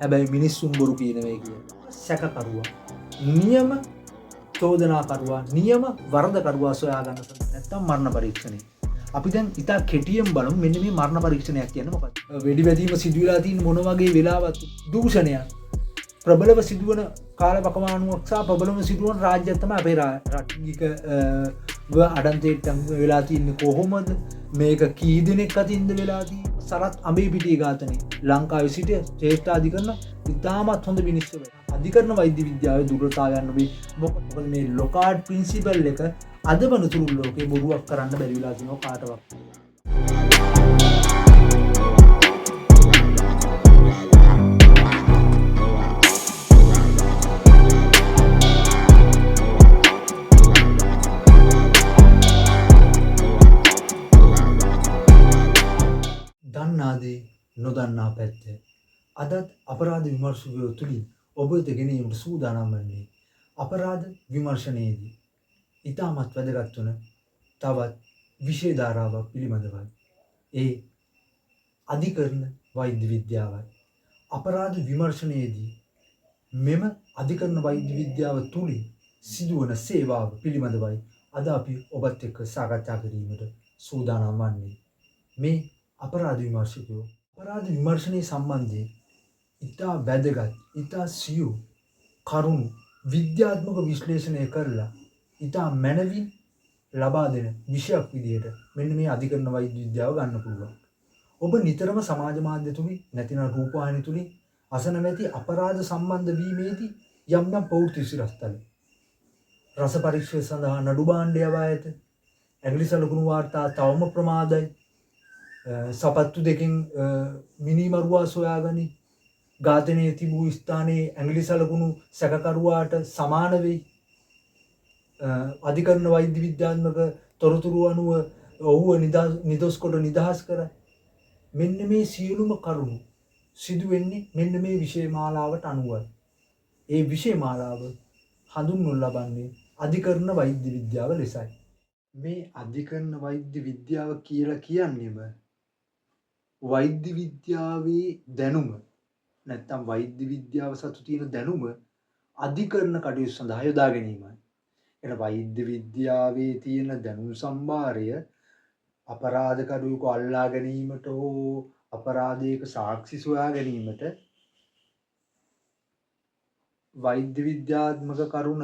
හැබැයි මිනිස්සුන් බොරු කියනවා කියලා. සැකකරුවා, නියම චෝදනාකරුවා, නියම වරදකරුවා සොයා ගන්න සඳහා නැත්තම් මරණ පරීක්ෂණය. අපි දැන් ඉතා කෙටියෙන් බලමු මෙන්න මේ මරණ පරීක්ෂණයක් කියන්නේ මොකක්ද? වෙඩි වැදීම සිදු වෙලා තියෙන මොන වගේ වෙලාවක්, දූෂණයක් ප්‍රබලව සිදුවන කාල වකවානුවක් සහ ප්‍රබලව සිදුවන රාජ්‍යයක් තමයි අපේ රට්ටික අඩන්තේට වෙලා තින්නේ කොහොමද? මේක කී දෙනෙක් අතින්ද වෙලා තියෙන්නේ? සරත් අඹේපිටිය ඝාතනය ලංකාවේ සිට ශ්‍රේෂ්ඨාධිකරණ ඉතාමත් හොඳ විනිශ්චය. අධිකරණ වෛද්‍ය විද්‍යාවේ දුර්වලතාවයන් නොවේ. මොකද මේ ලොකාඩ් ප්‍රින්සිපල් එක අද වනතුරු ලෝකේ බොරුවක් කරන්න බැරි වෙලා තිනවා කාටවත්. දන්නා දේ නොදන්නා පැත්ත. අදත් අපරාධ විමර්ශකයෝ තුලින් ඔබ වෙත ගෙන ඒමට සූදානම් වන්නේ අපරාධ විමර්ශනයේදී ඉතාමත් වැදගත් වන තවත් විෂය ධාරාවක් පිළිබඳවයි. ඒ අධිකරණ වෛද්‍ය විද්‍යාවයි. අපරාධ විමර්ශනයේදී මෙම අධිකරණ වෛද්‍ය විද්‍යාව තුලින් සිදුවන සේවාව පිළිබඳවයි අද අපි ඔබත් එක්ක සාකච්ඡා කිරීමට සූදානම් වන්නේ. මේ අපරාධ විමර්ශකයෝ අපරාධ විමර්ශනය සම්බන්ධයෙන් ඉතා වැදගත්, ඉතා සියුම් කරුණු විද්‍යාත්මක විශ්ලේෂණය කරලා ඉතා මැනවින් ලබා දෙන විෂයක් විදිහට මෙන්න මේ අධිකරණ වෛද්‍ය විද්‍යාව ගන්න පුළුවන්. ඔබ නිතරම සමාජ මාධ්‍ය තුලින් නැතිනම් රූපවාහිනී තුලින් අසනවැති අපරාධ සම්බන්ධ වීමේදී යම් යම් ප්‍රවෘත්ති විසිරස්තල රස පරීක්ෂණ සඳහා නඩු භාණ්ඩ යවා ඇත. ඇඟිලි සලකුණු වාර්තා තවම ප්‍රමාදයි. සපත්තු දෙකෙන් මිනීමරුවා සොයාගනි. ඝාතනයේ තිබූ ස්ථානයේ ඇඟිලි සලකුණු සැකකරුවාට සමාන වෙයි. අධිකරණ වෛද්‍ය විද්‍යාත්මක තොරතුරු අනුව ඔහුව නිදොස් කොට නිදහස් කරයි. මෙන්න මේ සියලුම කරුණු සිදු වෙන්නේ මෙන්න මේ විෂය මාලාවට අනුවයි. ඒ විෂය මාලාව හඳුන්වනු ලබන්නේ අධිකරණ වෛද්‍ය විද්‍යාව ලෙසයි. මේ අධිකරණ වෛද්‍ය විද්‍යාව කියලා කියන්නේම වෛද්‍ය විද්‍යාවේ දැනුම නැත්තම් වෛද්‍ය විද්‍යාව සතු තියෙන දැනුම අධිකරණ කටයුතු සඳහා යොදා ගැනීමයි. එන වෛද්‍ය විද්‍යාවේ තියෙන දැනුම් සම්භාරය අපරාධකරුවෙකු අල්ලා ගැනීමට හෝ අපරාධයක සාක්ෂි සොයා ගැනීමට වෛද්‍ය විද්‍යාත්මක කරුණ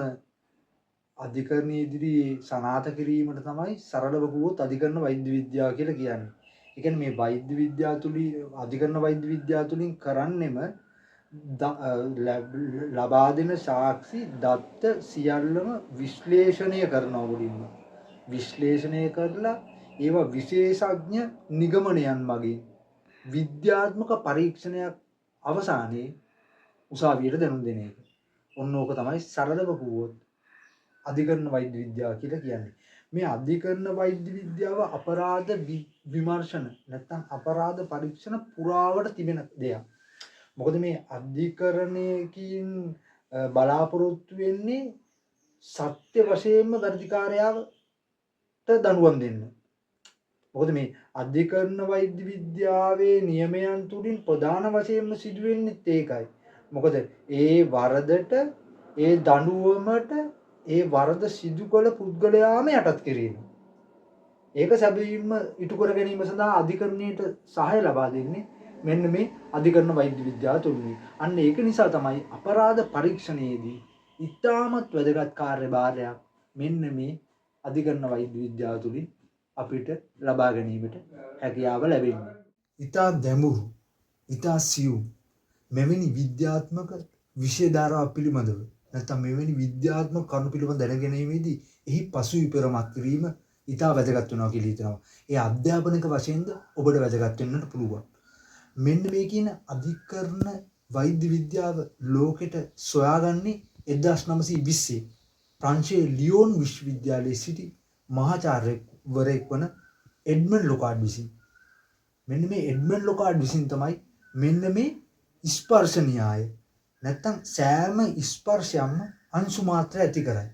අධිකරණ ඉදිරියේ සනාථ කිරීමට තමයි සරලව කිව්වොත් අධිකරණ වෛද්‍ය විද්‍යාව කියලා කියන්නේ. ඒ කියන්නේ මේ වෛද්‍ය විද්‍යාව තුලින් අධිකරණ වෛද්‍ය විද්‍යාව තුලින් කරන්නෙම ලබා දෙන සාක්ෂි දත්ත සියල්ලම විශ්ලේෂණය කරනවා. මුලින්ම විශ්ලේෂණය කරලා ඒවා විශේෂඥ නිගමනයන් මගින් විද්‍යාත්මක පරීක්ෂණයක් අවසානයේ උසාවියට දැනුම් දෙන එක. ඔන්න ඕක තමයි සරලව කිව්වොත් අධිකරණ වෛද්‍ය විද්‍යාව කියලා කියන්නේ. මේ අධිකරණ වෛද්‍ය විද්‍යාව අපරාධ විමර්ශන නැත්නම් අපරාධ පරීක්ෂණ පුරාවට තිබෙන දෙයක්. මොකද මේ අධිකරණයකින් බලාපොරොත්තු වෙන්නේ සත්‍ය වශයෙන්ම වැරදිකාරයාට දඬුවම් දෙන්න. මොකද මේ අධිකරණ වෛද්‍ය විද්‍යාවේ නියමයන් තුලින් ප්‍රධාන වශයෙන්ම සිදුවෙන්නේත් ඒකයි. මොකද ඒ වරදට, ඒ දඬුවමට, ඒ වරද සිදු කළ පුද්ගලයාම යටත් කිරීම. ඒක සැබවින්ම ඉටු කර ගැනීම සඳහා අධිකරණයට සහාය ලබා දෙන්නේ මෙන්න මේ අධිකරණ වෛද්‍ය විද්‍යාව තුලින්. අන්න ඒක නිසා තමයි අපරාධ පරීක්ෂණයේදී ඉතාමත් වැදගත් කාර්යභාරයක් මෙන්න මේ අධිකරණ වෛද්‍ය විද්‍යාව තුලින් අපිට ලබා ගැනීමට හැකියාව ලැබෙන්නේ. ඉතා ගැඹුරු, ඉතා සියුම් මෙවැනි විද්‍යාත්මක විෂය ධාරාව පිළිබඳව නැත්නම් මෙවැනි විද්‍යාත්මක කරුණු පිළිබඳ දැන ගැනීමේදී එහි පසු විපරමක් කිරීම ඉතා වැදගත් වෙනවා කියලා හිතනවා. ඒ අධ්‍යාපනික වශයෙන්ද ඔබට වැදගත් වෙන්නට පුළුවන්. මෙන්න මේ කියන අධිකරණ වෛද්‍ය විද්‍යාව ලෝකෙට සොයාගන්නේ 1920 ප්‍රංශයේ ලියෝන් විශ්වවිද්‍යාලයේ සිටි මහාචාර්යවරයෙක් වන එඩ්මන්ඩ් ලොකාඩ් විසින්. මෙන්න මේ එඩ්මන්ඩ් ලොකාඩ් විසින් තමයි මෙන්න මේ ස්පර්ශ න්‍යාය නැත්තම් සෑම ස්පර්ශයක්ම අංශු මාත්‍ර ඇති කරයි.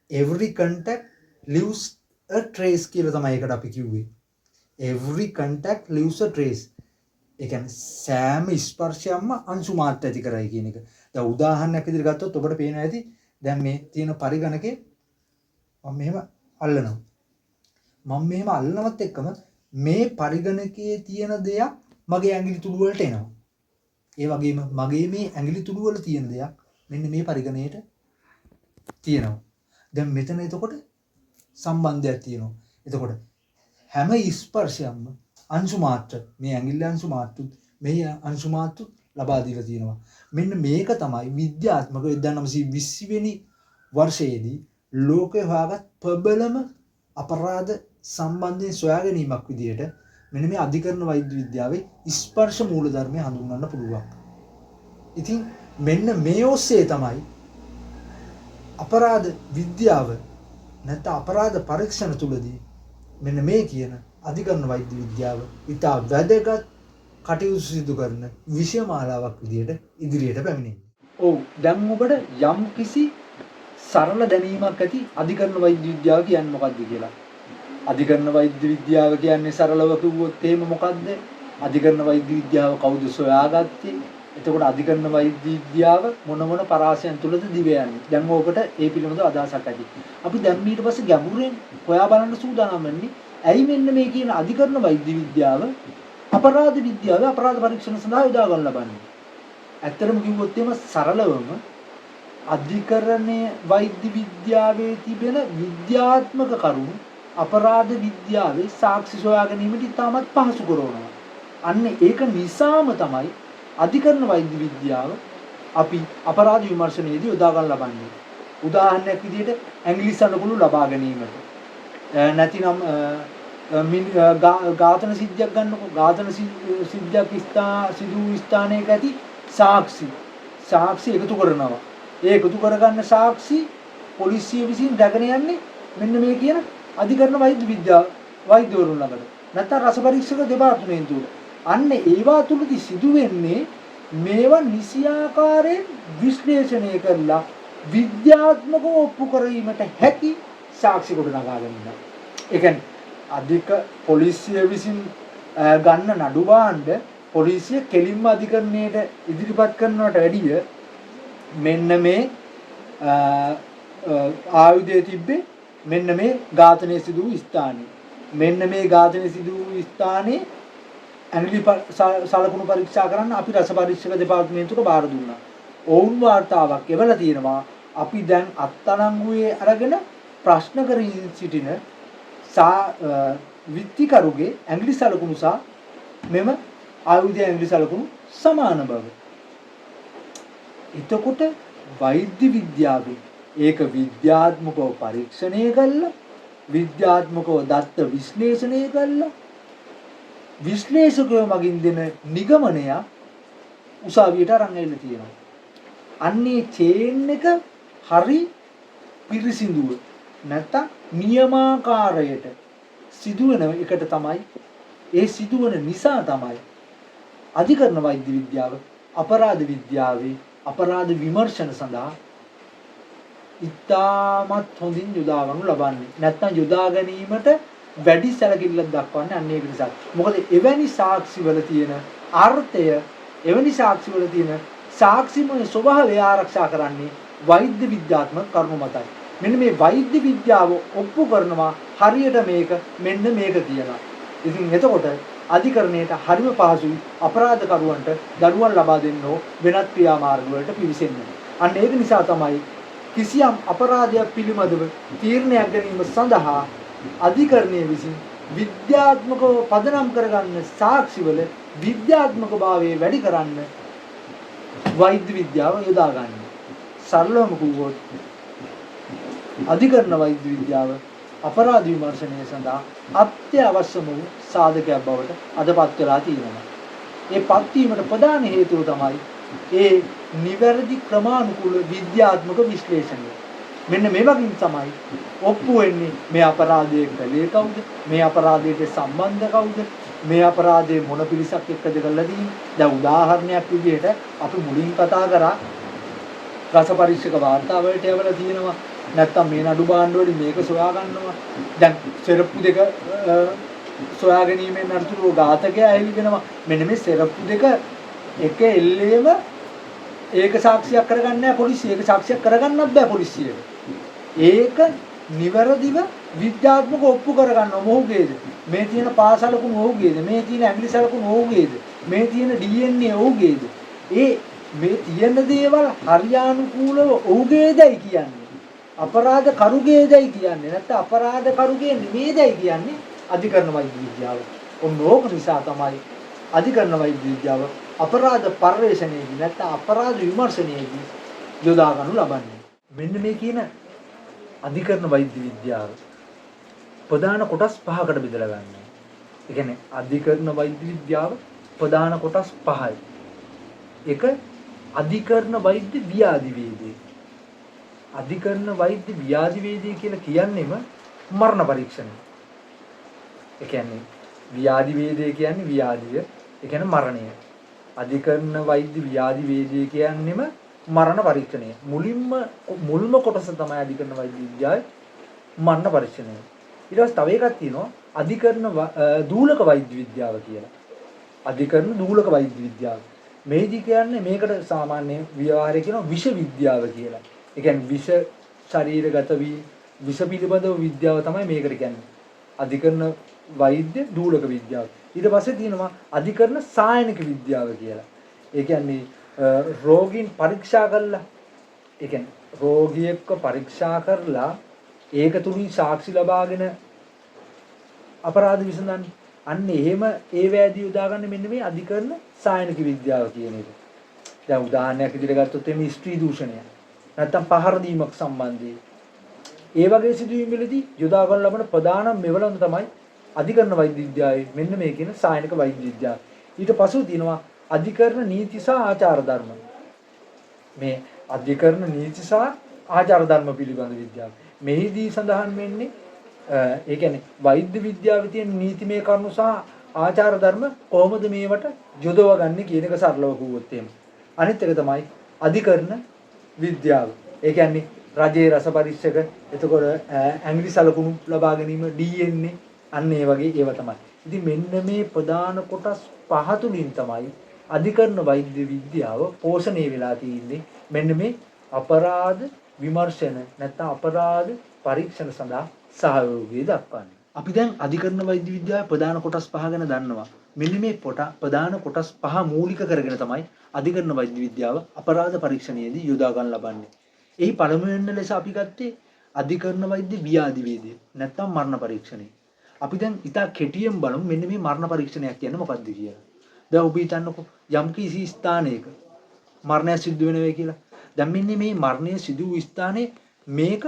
Every contact leaves a trace කියලා තමයි ඒකට අපි කිව්වේ. Every contact leaves a trace. ඒ කියන්නේ සෑම ස්පර්ශයක්ම අංශු මාත්‍ර ඇති කරයි කියන එක. දැන් උදාහරණයක් විදිහට ගත්තොත් ඔබට පේනවා ඇති දැන් මේ තියෙන පරිගණකේ මම මෙහෙම අල්ලනවා. මම මෙහෙම අල්ලනවත් එක්කම මේ පරිගණකයේ තියෙන දෙයක් මගේ ඇඟිලි තුඩු වලට එනවා. ඒ වගේම මගේ මේ ඇඟිලි තුඩු වල තියෙන දෙයක් මෙන්න මේ පරිගණයට තියෙනවා. දැන් මෙතන එතකොට සම්බන්ධයක් තියෙනවා. එතකොට හැම ස්පර්ශයක්ම අංශු මාත්‍ර, මේ ඇඟිල්ල අංශු මාත්‍රුත් මේ අංශු මාත්‍රුත් ලබා දීලා තියෙනවා. මෙන්න මේක තමයි විද්‍යාත්මක 1920 වෙනි වර්ෂයේදී ලෝකය හොයාගත් ප්‍රබලම අපරාධ සම්බන්ධයෙන් සොයා ගැනීමක් විදිහට මෙන්න මේ අධිකරණ වෛද්‍ය විද්‍යාවේ ස්පර්ශ මූලධර්මය හඳුන්වන්න පුළුවන්. ඉතින් මෙන්න මේ ඔස්සේ තමයි අපරාධ විද්‍යාව නැත්නම් අපරාධ පරීක්ෂණ තුලදී මෙන්න මේ කියන අධිකරණ වෛද්‍ය විද්‍යාව ඉතා වැදගත් කටයුතු සිදු කරන විෂය මාලාවක් විදිහට ඉදිරියට පැමිණෙන්නේ. ඔව්, දැන් ඔබට යම් කිසි සරල දැනීමක් ඇති අධිකරණ වෛද්‍ය විද්‍යාව කියන්නේ මොකක්ද කියලා. අධිකරණ වෛද්‍ය විද්‍යාව කියන්නේ සරලව කිව්වොත් එහෙම මොකද්ද? අධිකරණ වෛද්‍ය විද්‍යාව කවුද සොයාගත්තේ? එතකොට අධිකරණ වෛද්‍ය විද්‍යාව මොන මොන පරාසයන් තුලද දිව යන්නේ? දැන් ඕකට ඒ පිළිබඳව අදහසක් ඇති. අපි දැන් ඊට පස්සේ ගැඹුරෙන් හොයා බලන්න සූදානම් වෙන්නේ ඇයි මෙන්න මේ කියන අධිකරණ වෛද්‍ය විද්‍යාව අපරාධ විද්‍යාව අපරාධ පරීක්ෂණ සඳහා යොදා ගන්න ලබන්නේ. ඇත්තටම කිව්වොත් එහෙම සරලවම අධිකරණය වෛද්‍ය විද්‍යාවේ තිබෙන විද්‍යාත්මක කරුණු අපරාධ විද්‍යාවේ සාක්ෂි සොයා ගැනීමට ඉතාමත් පහසු කරනවා. අන්න ඒක නිසාම තමයි අධිකරණ වෛද්‍ය විද්‍යාව අපි අපරාධ විමර්ශනයේදී යොදා ගන්න ලබන්නේ. උදාහරණයක් විදිහට ඇඟිලි සනකුළු ලබා ගැනීමට. නැතිනම් ඝාතන සිද්ධියක් ගන්නකො, ඝාතන සිද්ධියක් සිදු වූ ස්ථානයක ඇති සාක්ෂි එකතු කරනවා. ඒ එකතු කරගන්න සාක්ෂි පොලිසිය විසින් රැගෙන යන්නේ මෙන්න මේ කියන අධිකරණ වෛද්‍ය විද්‍යා වෛද්‍යවරුන් ළඟට. නැත්නම් රස පරීක්ෂක දෙපාර්තමේන්තුවට. අන්න ඒවා තුලදී සිදු වෙන්නේ මේවා නිසියාකාරයෙන් විශ්ලේෂණය කරලා විද්‍යාත්මකව ඔප්පු කිරීමට හැකි සාක්ෂි ගොඩනගා ගැනීම. ඒ කියන්නේ අධික පොලිසිය විසින් ගන්න නඩු භාණ්ඩ පොලිසිය කෙලින්ම අධිකරණයට ඉදිරිපත් කරනවට වැඩිය මෙන්න මේ ආයුධය තිබ්බේ මෙන්න මේ ඝාතනය සිදු වූ ස්ථානයේ. මෙන්න මේ ඝාතනය සිදු වූ ස්ථානයේ ඇඟිලි සලකුණු පරීක්ෂා කරන්න අපි රස පරීක්ෂක දෙපාර්තමේන්තුවට බාර දුන්නා. ඔවුන් වාර්තාවක් එවලා තියෙනවා. අපි දැන් අත්අඩංගුවේ අරගෙන ප්‍රශ්න කරමින් සිටින විත්තිකරුගේ ඇඟිලි සලකුණු සහ මෙම ආයුධය ඇඟිලි සලකුණු සමාන බව. එතකොට වෛද්‍ය විද්‍යාවේ ඒක විද්‍යාත්මකව පරීක්ෂණය කළා, විද්‍යාත්මකව දත්ත විශ්ලේෂණය කළා, විශ්ලේෂකයෝ මගින් දෙන නිගමනය උසාවියට අරන් ඇවිල්ලා තියෙනවා. අන්නේ චේන් එක හරි පිරිසිදුව නැත්තම් නියමාකාරයට සිදුවන එකට තමයි, ඒ සිදුවන නිසා තමයි අධිකරණ වෛද්‍ය විද්‍යාව අපරාධ විද්‍යාවේ අපරාධ විමර්ශන සඳහා ඉතාමත් හොඳින් යොදා ගනු ලබන්නේ. නැත්තම් යොදා ගැනීමට වැඩි සැලකිල්ලක් දක්වන්නේ අන්න ඒක නිසා. මොකද එවැනි සාක්ෂිවල තියෙන අර්ථය, එවැනි සාක්ෂිවල තියෙන සාක්ෂිමය ස්වභාවය ආරක්ෂා කරන්නේ වෛද්‍ය විද්‍යාත්මක කරුණු මතයි. මෙන්න මේ වෛද්‍ය විද්‍යාව ඔප්පු කරනවා හරියට මේක මෙන්න මේක කියලා. ඉතින් එතකොට අධිකරණයට හරිම පහසුයි අපරාධකරුවන්ට දඩුවම් ලබා දෙන්න හෝ වෙනත් ක්‍රියාමාර්ග වලට පිවිසෙන්න. අන්න ඒක නිසා තමයි කිසියම් අපරාධයක් පිළිබඳව තීරණයක් ගැනීම සඳහා අධිකරණය විසින් විද්‍යාත්මකව පදනම් කරගන්න සාක්ෂිවල විද්‍යාත්මක භාවය වැඩි කරන්න වෛද්‍ය විද්‍යාව යොදා ගන්න. සරලවම කිව්වොත් අධිකරණ වෛද්‍ය විද්‍යාව අපරාධ විමර්ශනය සඳහා අත්‍යවශ්‍යම වූ සාධකයක් බවට අද පත් වෙලා තියෙනවා. ඒ පත්වීමට ප්‍රධාන හේතුව තමයි ඒ නිවැරදි ක්‍රමානුකූල විද්‍යාත්මක විශ්ලේෂණය. මෙන්න මේ වගින් තමයි ඔප්පු වෙන්නේ මේ අපරාධය කළේ කවුද, මේ අපරාධයට සම්බන්ධ කවුද, මේ අපරාධය මොන පිරිසක් එක්කද කරලා තියෙන්නේ. දැන් උදාහරණයක් විදිහට අපි මුලින් කතා කරා රස පරීක්ෂක වාර්තා වලට යවලා තියෙනවා. නැත්තම් මේ නඩු භාණ්ඩ වලින් මේක සොයා ගන්නවා. දැන් සෙරප්පු දෙක සොයා ගැනීමෙන් අනතුරුව ඝාතකයා හෙළි වෙනවා. මෙන්න මේ සෙරප්පු දෙක එක එල්ලේම ඒක සාක්ෂියක් කරගන්න නෑ පොලිසිය. ඒක සාක්ෂියක් කරගන්නත් බෑ පොලිසියට. ඒක නිවැරදිව විද්‍යාත්මක ඔප්පු කරගන්න මොහුගේද? මේ තියෙන පාසලකුණු ඔහුගේද? මේ තියෙන ඇඟිලි සලකුණු ඔහුගේද? මේ තියෙන DNA ඔහුගේද? ඒ මේ තියෙන දේවල් හරියානුකූලව ඔහුගේදයි කියන්නේ. අපරාධ කරුගේදයි කියන්නේ. නැත්නම් අපරාධ කරුගේ නෙමේදයි කියන්නේ අධිකරණ වෛද්‍ය විද්‍යාව. ඔන්න ඕක නිසා තමයි අධිකරණ වෛද්‍ය විද්‍යාව අපරාධ පර්යේෂණයේදී නැත්නම් අපරාධ විමර්ශනයේදී යොදා ගනු ලබන්නේ. මෙන්න මේ කියන අධිකරණ වෛද්‍ය විද්‍යාව ප්‍රධාන කොටස් පහකට බෙදලා ගන්නවා. ඒ කියන්නේ අධිකරණ වෛද්‍ය විද්‍යාව ප්‍රධාන කොටස් පහයි. එක අධිකරණ වෛද්‍ය ව්‍යාධි වේදය. අධිකරණ වෛද්‍ය ව්‍යාධි වේදය කියලා කියන්නේම මරණ පරීක්ෂණය. ඒ කියන්නේ ව්‍යාධි වේදය කියන්නේ ව්‍යාධිය, ඒ කියන්නේ මරණය. අධිකරණ වෛද්‍ය ව්‍යාධි වේදය කියන්නේම මරණ පරීක්ෂණය. මුලින්ම මුල්ම කොටස තමයි අධිකරණ වෛද්‍ය විද්‍යාවේ මරණ පරීක්ෂණය. ඊට පස්සේ තව එකක් තියෙනවා අධිකරණ දූලක වෛද්‍ය විද්‍යාව කියලා. අධිකරණ දූලක වෛද්‍ය විද්‍යාව. මේදී කියන්නේ මේකට සාමාන්‍ය ව්‍යවහාරය කියනවා විෂ විද්‍යාව කියලා. ඒ කියන්නේ විෂ ශරීරගත වී විෂ පිළිබඳව විද්‍යාව තමයි මේකට කියන්නේ. අධිකරණ වෛද්‍ය දූලක විද්‍යාව. ඊට පස්සේ තියෙනවා අධිකරණ සායනික විද්‍යාව කියලා. ඒ කියන්නේ රෝගීන් පරීක්ෂා කරලා, ඒ කියන්නේ රෝගියෙක්ව පරීක්ෂා කරලා ඒක තුලින් සාක්ෂි ලබාගෙන අපරාධ විසඳන්නේ. අන්න එහෙම ඒ වෑදී යොදාගන්න මෙන්න මේ අධිකරණ සායනික විද්‍යාව කියන එක. දැන් උදාහරණයක් විදිහට ගත්තොත් එimhe ස්ත්‍රී දූෂණය නැත්තම් පහර දීමක් සම්බන්ධයෙන් ඒ වගේ සිදුවීම් වලදී යොදා ගන්න ලබන ප්‍රධාන මෙවලම තමයි අධිකරණ වෛද්‍ය විද්‍යාවේ මෙන්න මේ කියන සායනික වෛද්‍ය විද්‍යාව. ඊට පසුව තියෙනවා අධිකරණ නීති සහ ආචාර ධර්ම. මේ අධිකරණ නීති සහ ආචාර ධර්ම පිළිබඳ විද්‍යාව. මෙහිදී සඳහන් වෙන්නේ ඒ කියන්නේ වෛද්‍ය විද්‍යාවේ තියෙන නීතිමය කරුණු සහ ආචාර ධර්ම කොහොමද මේවට යොදවගන්නේ කියන එක සරලව කිව්වොත් එහෙම. අනිත් එක තමයි අධිකරණ විද්‍යාව. ඒ කියන්නේ රජයේ රස පරීක්ෂක, එතකොට ඇඟිලි සලකුණු ලබා ගැනීම, DNA, අන්න ඒ වගේ ඒවා තමයි. ඉතින් මෙන්න මේ ප්‍රධාන කොටස් පහ තුලින් තමයි අධිකරණ වෛද්‍ය විද්‍යාව පෝෂණය වෙලා තියෙන්නේ. මෙන්න මේ අපරාධ විමර්ශන නැත්නම් අපරාධ පරීක්ෂණ සඳහා සහයෝගය දක්වන්නේ. අපි දැන් අධිකරණ වෛද්‍ය විද්‍යාවේ ප්‍රධාන කොටස් පහ ගැන දන්නවා. මෙන්න මේ ප්‍රධාන කොටස් පහ මූලික කරගෙන තමයි අධිකරණ වෛද්‍ය විද්‍යාව අපරාධ පරීක්ෂණයේදී යොදා ගන්න ලබන්නේ. එහි පළමුවෙන්න ලෙස අපි ගත්තේ අධිකරණ වෛද්‍ය ව්‍යාධි වේදය නැත්නම් මරණ පරීක්ෂණය. අපි දැන් ඉතා කෙටියෙන් බලමු මෙන්න මේ මරණ පරීක්ෂණයක් කියන්නේ මොකක්ද කියලා. දැන් ඔබ හිතන්නකෝ යම් කිසි ස්ථානයක මරණයක් සිදු වෙනවා කියලා. දැන් මෙන්න මේ මරණය සිදු වූ ස්ථානයේ මේක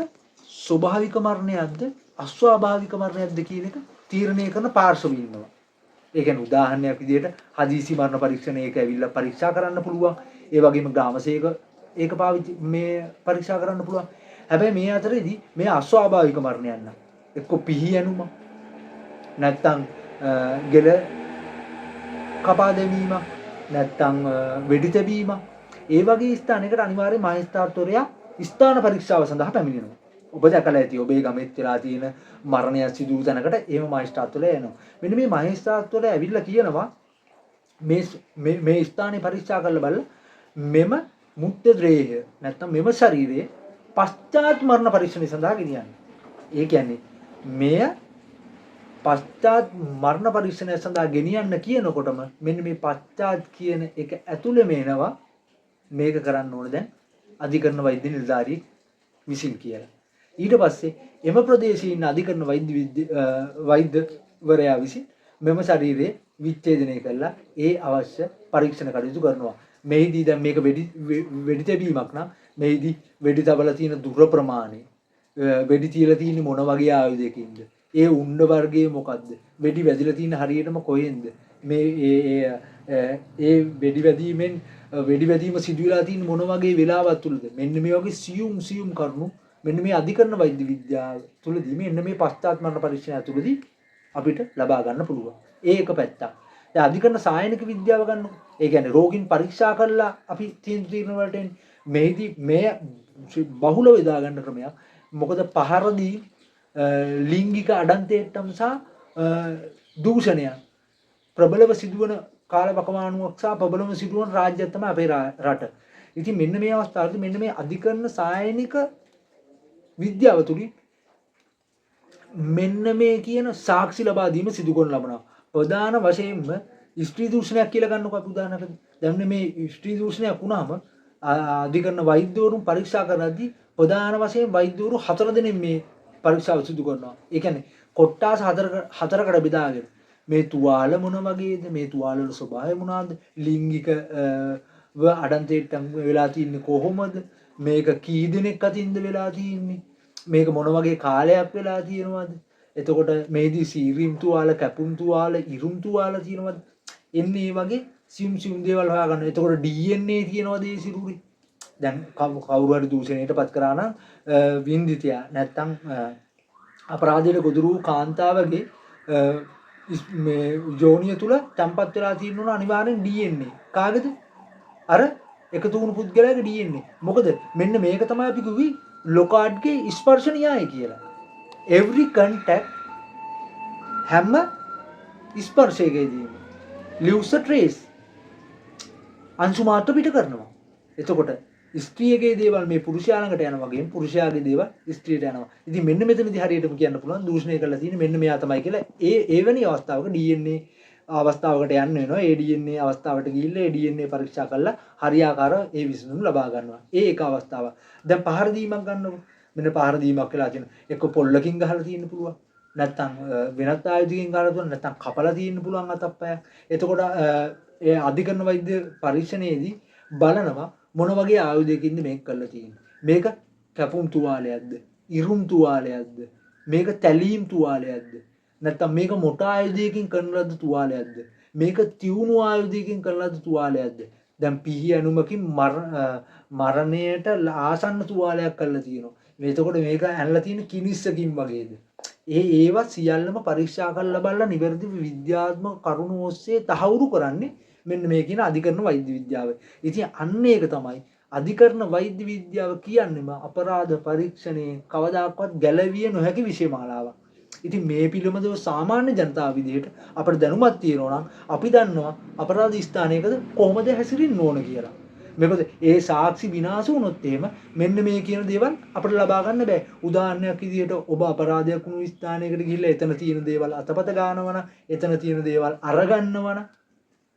ස්වභාවික මරණයක්ද අස්වාභාවික මරණයක්ද කියන එක තීරණය කරන පාර්ශව ඉන්නවා. ඒ කියන්නේ උදාහරණයක් විදිහට හදිසි මරණ පරීක්ෂණයක ඇවිල්ලා පරීක්ෂා කරන්න පුළුවන්. ඒ වගේම ග්‍රාමසේවක ඒක පාවිච්චි මේ පරීක්ෂා කරන්න පුළුවන්. හැබැයි මේ අතරේදී මේ අස්වාභාවික මරණයක් නම් එක්ක පිහි ඇනුම නැත්තම් ගෙල කපා දැමීම නැත්තම් වෙඩි තැබීම ඒ වගේ ස්ථානයකට අනිවාර්යයෙන් මහේස්ත්‍රාත්වරයා ස්ථාන පරීක්ෂාව සඳහා පැමිණෙනවා. ඔබ දැකලා ඇති ඔබේ ගමෙත් වෙලා තියෙන මරණයක් සිදු වූ තැනකට එහෙම මහේස්ත්‍රාත්වරයා එනවා. මෙන්න මේ මහේස්ත්‍රාත්වරයා ඇවිල්ලා කියනවා මේ මේ ස්ථානේ පරීක්ෂා කරලා බලලා මෙම මුත්‍රදේහය නැත්තම් මෙම ශරීරයේ පශ්චාත් මරණ පරීක්ෂණය සඳහා ගෙනියන්න. ඒ කියන්නේ මෙය පශ්චාත් මරණ පරීක්ෂණය සඳහා ගෙනියන්න කියනකොටම මෙන්න මේ පශ්චාත් කියන එක ඇතුළෙම එනවා මේක කරන්න ඕන දැන් අධිකරණ වෛද්‍ය නිලධාරියෙක් විසින් කියලා. ඊට පස්සේ එම ප්‍රදේශයේ ඉන්න අධිකරණ වෛද්‍යවරයා විසින් මෙම ශරීරය විච්ඡේදනය කරලා ඒ අවශ්‍ය පරීක්ෂණ කටයුතු කරනවා. මෙහිදී දැන් මේක වෙඩි තැබීමක් නම් මෙහිදී වෙඩි තබලා තියෙන දුර ප්‍රමාණය, වෙඩි තියලා තියෙන්නේ මොන වගේ ආයුධයකින්ද, ඒ උණ්ඩ වර්ගය මොකද්ද, වෙඩි වැදිලා තියෙන හරියටම කොහෙන්ද, මේ ඒ වෙඩි වැදීමෙන් වෙඩි වැදීම සිදු වෙලා තියෙන මොන වගේ වෙලාවක් තුලද, මෙන්න මේ වගේ සියුම් සියුම් කරුණු මෙන්න මේ අධිකරණ වෛද්‍ය විද්‍යාව තුලදී මෙන්න මේ පශ්චාත් මරණ පරීක්ෂණය තුලදී අපිට ලබා ගන්න පුළුවන්. ඒ එක පැත්තක්. දැන් අධිකරණ සායනික විද්‍යාව ගන්නකො. ඒ කියන්නේ රෝගීන් පරීක්ෂා කරලා අපි තීන්දුව තීරණ වලට එන්නේ. මෙහිදී මේ බහුලව යොදා ගන්න ක්‍රමයක්. මොකද පහර දී ලිංගික අඩන්තේට්ටම් සහ දූෂණයන් ප්‍රබලව සිදුවන කාලවකවානුවක් සහ ප්‍රබලව සිදුවන රාජ්‍යයක් තමයි අපේ රට. ඉතින් මෙන්න මේ අවස්ථාවේදී මෙන්න මේ අධිකරණ සායනික විද්‍යාව තුලින් මෙන්න මේ කියන සාක්ෂි ලබා දීම සිදු කරනු ලබනවා. ප්‍රධාන වශයෙන්ම ස්ත්‍රී දූෂණයක් කියලා ගන්නකො අපි උදාහරණයකට. දැන් මේ ස්ත්‍රී දූෂණයක් වුණාම අධිකරණ වෛද්‍යවරුන් පරීක්ෂා කරද්දී ප්‍රධාන වශයෙන් වෛද්‍යවරු 4 දෙනෙක් මේ පරීක්ෂාව සිදු කරනවා. ඒ කියන්නේ කොට්ටාස හතරකට බෙදාගෙන මේ තුවාල මොන වගේද, මේ තුවාල වල ස්වභාවය මොනවාද, ලිංගික අඩන්තේට්ටම් වෙලා තින්නේ කොහොමද, මේක කී දෙනෙක් අතින්ද වෙලා තින්නේ, මේක මොන වගේ කාලයක් වෙලා තියෙනවද, එතකොට මේදී සීරීම් තුවාල, කැපුම් තුවාල, ඉරුම් තුවාල තියෙනවද, එන්නේ ඒ වගේ සියුම් සියුම් දේවල් හොයාගන්න. එතකොට DNA තියෙනවද ඒ සිරුරේ? දැන් කවුරු හරි දූෂණයට පත් කරා නම් වින්දිතයා නැත්තම් අපරාධයට ගොදුරු වූ කාන්තාවගේ මේ යෝනිය තුල තැන්පත් වෙලා තියෙන්න ඕන අනිවාර්යෙන් DNA. කාගේද? අර එකතු වුණු පුද්ගලයාගේ DNA. මොකද මෙන්න මේක තමයි අපි කිව්වේ ලොකාඩ්ගේ ස්පර්ශ න්‍යාය කියලා. Every contact, හැම ස්පර්ශයකදීම leaves a trace, අංශු මාත්‍ර පිට කරනවා. එතකොට ස්ත්‍රියගේ දේවල් මේ පුරුෂයා ළඟට යන වගේම පුරුෂයාගේ දේවල් ස්ත්‍රියට යනවා. ඉතින් මෙන්න මෙතනදී හරියටම කියන්න පුළුවන් දූෂණය කරලා තියෙන්නේ මෙන්න මෙයා තමයි කියලා. එවැනි අවස්ථාවක DNA අවස්ථාවකට යන්න වෙනවා. ඒ DNA අවස්ථාවට ගිහිල්ලා ඒ DNA පරීක්ෂා කරලා හරියාකාර ඒ විසඳුම් ලබා ගන්නවා. ඒ එක අවස්ථාවක්. දැන් පහර දීමක් ගන්නකො. මෙන්න පහර දීමක් වෙලා තියෙනවා. එක්ක පොල්ලකින් ගහලා තියෙන්න පුළුවන්. නැත්තම් වෙනත් ආයුධකින් ගහලා තියෙන්න, නැත්තම් කපලා තියෙන්න පුළුවන් අතක් පයක්. එතකොට ඒ අධිකරණ වෛද්‍ය පරීක්ෂණයේදී බලනවා මොන වගේ ආයුධයකින්ද මේක කරලා තියෙන්නේ. මේක කැපුම් තුවාලයක්ද, ඉරුම් තුවාලයක්ද, මේක තැලීම් තුවාලයක්ද, නැත්තම් මේක මොට ආයුධයකින් කරන ලද තුවාලයක්ද, මේක තියුණු ආයුධයකින් කරන ලද තුවාලයක්ද. දැන් පිහි ඇනුමකින් මරණයට ආසන්න තුවාලයක් කරලා තියෙනවා. එතකොට මේක ඇනලා තියෙන කිනිස්සකින් වගේද. ඒවා සියල්ලම පරීක්ෂා කරලා බලලා නිවැරදි විද්‍යාත්මක කරුණු ඔස්සේ තහවුරු කරන්නේ මෙන්න මේ කියන අධිකරණ වෛද්‍ය විද්‍යාව. ඉතින් අන්න ඒක තමයි අධිකරණ වෛද්‍ය විද්‍යාව කියන්නේම අපරාධ පරීක්ෂණයෙන් කවදාකවත් ගැලවිය නොහැකි විෂය මාලාවක්. ඉතින් මේ පිළිබඳව සාමාන්‍ය ජනතාව විදිහට අපිට දැනුමක් තියෙනවා නම් අපි දන්නවා අපරාධ ස්ථානයකද කොහොමද හැසිරෙන්න ඕන කියලා. මොකද ඒ සාක්ෂි විනාශ වුණොත් එහෙම මෙන්න මේ කියන දේවල් අපිට ලබා ගන්න බෑ. උදාහරණයක් විදිහට ඔබ අපරාධයක් වුණු ස්ථානයකට ගිහිල්ලා එතන තියෙන දේවල් අතපත ගන්නවනම්, එතන තියෙන දේවල් අරගන්නවනම්,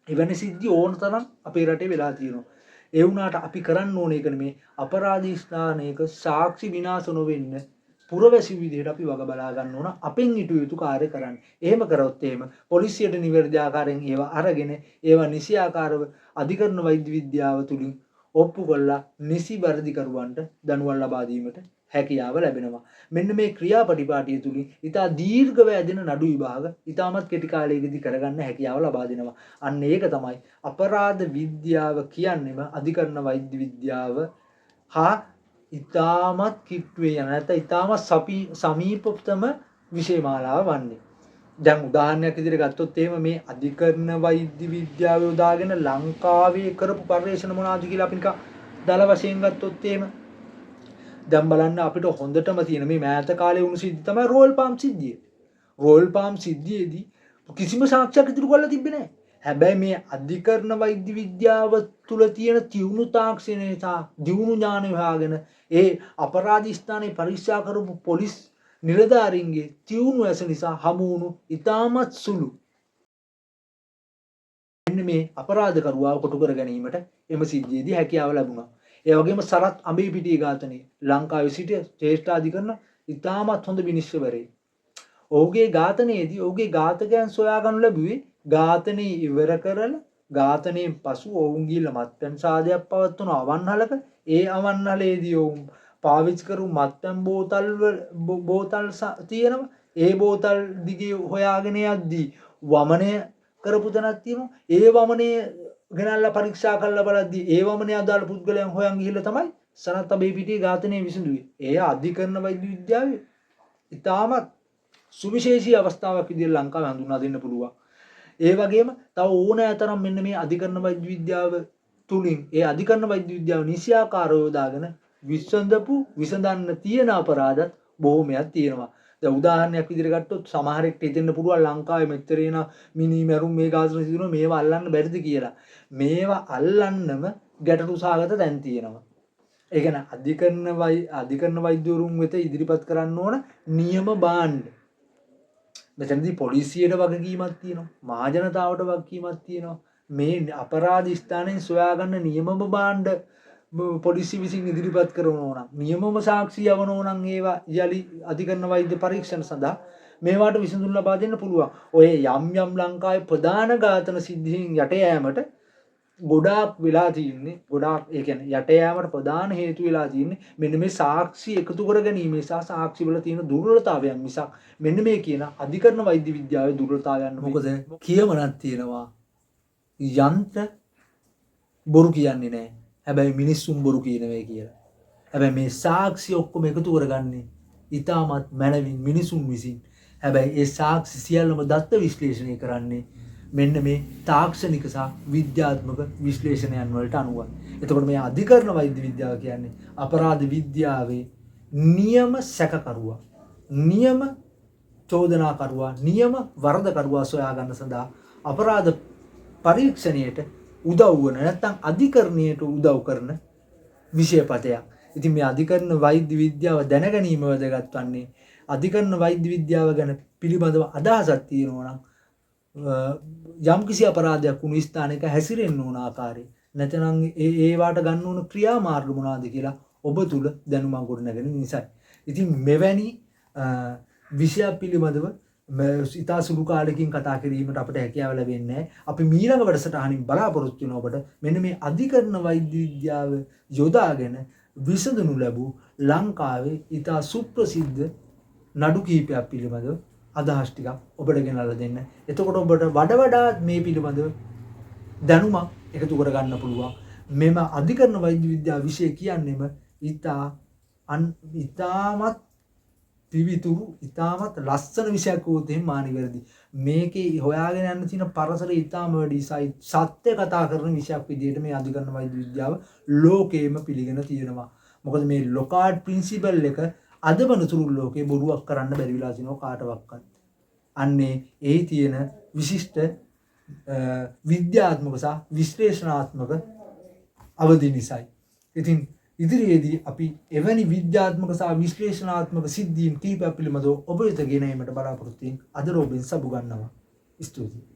එවැනි සිද්ධි ඕන තරම් අපේ රටේ වෙලා තියෙනවා. ඒ වුණාට අපි කරන්න ඕන එක නෙමේ අපරාධ ස්ථානයක සාක්ෂි විනාශ නොවෙන්න පුරවැසි විදිහට අපි වග බලා ගන්න ඕන, අපෙන් ඉටු යුතු කාර්ය කරන්න. එහෙම කරොත් එහෙම පොලිසියට නිවැරදි ආකාරයෙන් ඒවා අරගෙන ඒවා නිසි ආකාරව අධිකරණ වෛද්‍ය විද්‍යාව තුලින් ඔප්පු කරලා නිසි වරදිකරුවන්ට දඬුවම් ලබා දීමට හැකියාව ලැබෙනවා. මෙන්න මේ ක්‍රියාපටිපාටිය තුලින් ඉතා දීර්ඝව ඇදෙන නඩු විභාග ඉතාමත් කෙටි කාලයකදී කරගන්න හැකියාව ලබා දෙනවා. අන්න ඒක තමයි අපරාධ විද්‍යාව කියන්නේම අධිකරණ වෛද්‍ය විද්‍යාව හා ඉතාමත් කිට්ටුවේ යන නැත්නම් ඉතාමත් සමීපතම විෂය මාලාව වන්නේ. දැන් උදාහරණයක් විදිහට ගත්තොත් එහෙම මේ අධිකරණ වෛද්‍ය විද්‍යාව යොදාගෙන ලංකාවේ කරපු පර්යේෂණ මොනවාද කියලා අපි නිකන් දල වශයෙන් ගත්තොත් එහෙම දැන් බලන්න අපිට හොඳටම තියෙන මේ මෑත කාලේ වුණු සිද්ධිය තමයි රෝයල් පාම් සිද්ධිය. රෝයල් පාම් සිද්ධියේදී කිසිම සාක්ෂියක් ඉදිරි කරලා තිබ්බේ නෑ. හැබැයි මේ අධිකරණ වෛද්‍ය විද්‍යාව තුල තියෙන තියුණු තාක්ෂණය සහ දියුණු ඥානය හොයාගෙන ඒ අපරාධ ස්ථානයේ පරීක්ෂා කරපු පොලිස් නිලධාරීන්ගේ තියුණු ඇස නිසා හමු වුණු ඉතාමත් සුළු මෙන්න මේ අපරාධකරුවාව කොටු කර ගැනීමට එම සිද්ධියේදී හැකියාව ලැබුණා. ඒ වගේම සරත් අඹේපිටිය ඝාතනය ලංකාවේ සිට ශ්‍රේෂ්ඨාධිකරණ ඉතාමත් හොඳ විනිශ්චයවරයෙක්. ඔහුගේ ඝාතනයේදී ඔහුගේ ඝාතකයන් සොයා ගනු ලැබුවේ ඝාතනය ඉවර කරලා ඝාතනයෙන් පසු ඔවුන් ගිහිල්ලා මත්පැන් සාදයක් පවත්වන අවන්හලක. ඒ අවන්හලේදී ඔවුන් පාවිච්චි කරපු මත්පැන් බෝතල් තියෙනවා. ඒ බෝතල් දිගේ හොයාගෙන යද්දී වමනය කරපු තැනක් තියෙනවා. ඒ වමනය ගෙනල්ලා පරීක්ෂා කරලා බලද්දී ඒ වමනය අදාළ පුද්ගලයන් හොයන් ගිහිල්ලා තමයි සනත් අබේපිටියේ ඝාතනය විසඳුවේ. ඒ අධිකරණ වෛද්‍ය විද්‍යාවේ ඉතාමත් සුවිශේෂී අවස්ථාවක් විදිහට ලංකාවේ හඳුන්වා දෙන්න පුළුවන්. ඒ වගේම තව ඕනෑ තරම් මෙන්න මේ අධිකරණ වෛද්‍ය විද්‍යාව තුලින් ඒ අධිකරණ වෛද්‍ය විද්‍යාව නිසියාකාරව යොදාගෙන විසඳන්න තියෙන අපරාධත් බොහොමයක් තියෙනවා. දැන් උදාහරණයක් විදිහට ගත්තොත් සමහරෙක්ට හිතෙන්න පුළුවන් ලංකාවේ මෙච්චර එන මිනි මැරුම් මේ ඝාතන සිදු වෙනවා, මේවා අල්ලන්න බැරිද කියලා. මේවා අල්ලන්නම ගැටලු සහගත තැන් තියෙනවා. ඒ කියන්නේ අධිකරණ වෛද්‍යවරුන් වෙත ඉදිරිපත් කරන්න ඕන නියම භාණ්ඩ. මෙතනදී පොලිසියට වගකීමක් තියෙනවා, මහජනතාවට වගකීමක් තියෙනවා. මේ අපරාධ ස්ථානයෙන් සොයාගන්න නියමම භාණ්ඩ පොලිසිය විසින් ඉදිරිපත් කරනවා නම්, නියමම සාක්ෂි යවනවා නම් ඒවා යලි අධිකරණ වෛද්‍ය පරීක්ෂණ සඳහා මේවාට විසඳුම් ලබා දෙන්න පුළුවන්. ඔය යම් යම් ලංකාවේ ප්‍රධාන ඝාතන සිද්ධීන් යට යෑමට ගොඩාක් වෙලා තියෙන්නේ, ගොඩාක් ඒ කියන්නේ යට යෑමට ප්‍රධාන හේතු වෙලා තියෙන්නේ මෙන්න මේ සාක්ෂි එකතු කර ගැනීම සහ සාක්ෂි වල තියෙන දුර්වලතාවයන් මිසක් මෙන්න මේ කියන අධිකරණ වෛද්‍ය විද්‍යාවේ දුර්වලතාවයන්. මොකද කියමනක් තියෙනවා, යන්ත්‍ර බොරු කියන්නේ නෑ, හැබැයි මිනිස්සුන් බොරු කියනවා කියලා. හැබැයි මේ සාක්ෂි ඔක්කොම එකතු කරගන්නේ ඉතාමත් මැනවින් මිනිසුන් විසින්. හැබැයි ඒ සාක්ෂි සියල්ලම දත්ත විශ්ලේෂණය කරන්නේ මෙන්න මේ තාක්ෂණික සහ විද්‍යාත්මක විශ්ලේෂණයන් වලට අනුවයි. එතකොට මේ අධිකරණ වෛද්‍ය විද්‍යාව කියන්නේ අපරාධ විද්‍යාවේ නියම සැකකරුවා, නියම චෝදනාකරුවා, නියම වරදකරුවා සොයා ගන්න සඳහා අපරාධ පරීක්ෂණයට උදව් වන, නැත්නම් අධිකරණයට උදව් කරන විෂයපතයක්. ඉතින් මේ අධිකරණ වෛද්‍ය විද්‍යාව දැනගැනීම වැදගත් වන්නේ අධිකරණ වෛද්‍ය විද්‍යාව ගැන පිළිබඳව අදහසක් තියෙනවා නම් යම්කිසි අපරාධයක් වුණු ස්ථානයක හැසිරෙන්න ඕන ආකාරය, නැත්නම් ඒවාට ගන්න ඕන ක්‍රියාමාර්ග මොනවාද කියලා ඔබ තුල දැනුමක් ගොඩනගෙන නිසායි. ඉතින් මෙවැනි විෂය පිළිබඳව ඉතා සුළු කාලෙකින් කතා කිරීමට අපට හැකියාව ලැබෙන්නේ නැහැ. අපි මීළඟ වැඩසටහනින් බලාපොරොත්තු වෙනවා ඔබට මෙන්න මේ අධිකරණ වෛද්‍ය විද්‍යාව යොදාගෙන විසඳනු ලැබූ ලංකාවේ ඉතා සුප්‍රසිද්ධ නඩු කිහිපයක් පිළිබඳව අදහස් ටිකක් ඔබට ගෙනල්ලා දෙන්න. එතකොට ඔබට වඩ වඩාත් මේ පිළිබඳව දැනුමක් එකතු කරගන්න පුළුවන්. මෙම අධිකරණ වෛද්‍ය විද්‍යාව විෂය කියන්නේම ඉතාමත් පිවිතුරු, ඉතාමත් ලස්සන විෂයක් වුවොත් එහෙම මා නිවැරදි. මේකේ හොයාගෙන යන්න තියෙන පරසර ඉතාම වැඩි සත්‍ය කතා කරන විෂයක් විදිහට මේ අධිකරණ වෛද්‍ය විද්‍යාව ලෝකේම පිළිගෙන තියෙනවා. මොකද මේ ලොකාඩ් ප්‍රින්සිපල් එක අද වනතුරු ලෝකේ බොරුවක් කරන්න බැරි වෙලා තිනවා කාටවත්. අන්නේ ඒ තියෙන විශිෂ්ට විද්‍යාත්මක සහ විශ්ලේෂණාත්මක අවධි නිසායි. ඉතින් ඉදිරියේදී අපි එවැනි විද්‍යාත්මක සහ විශ්ලේෂණාත්මක සිද්ධීන් කිහිපයක් පිළිබඳව ඔබ වෙත ගෙන ඒමට බලාපොරොත්තු වෙමින් අද ඔබෙන් සබු ගන්නවා. ස්තුතියි.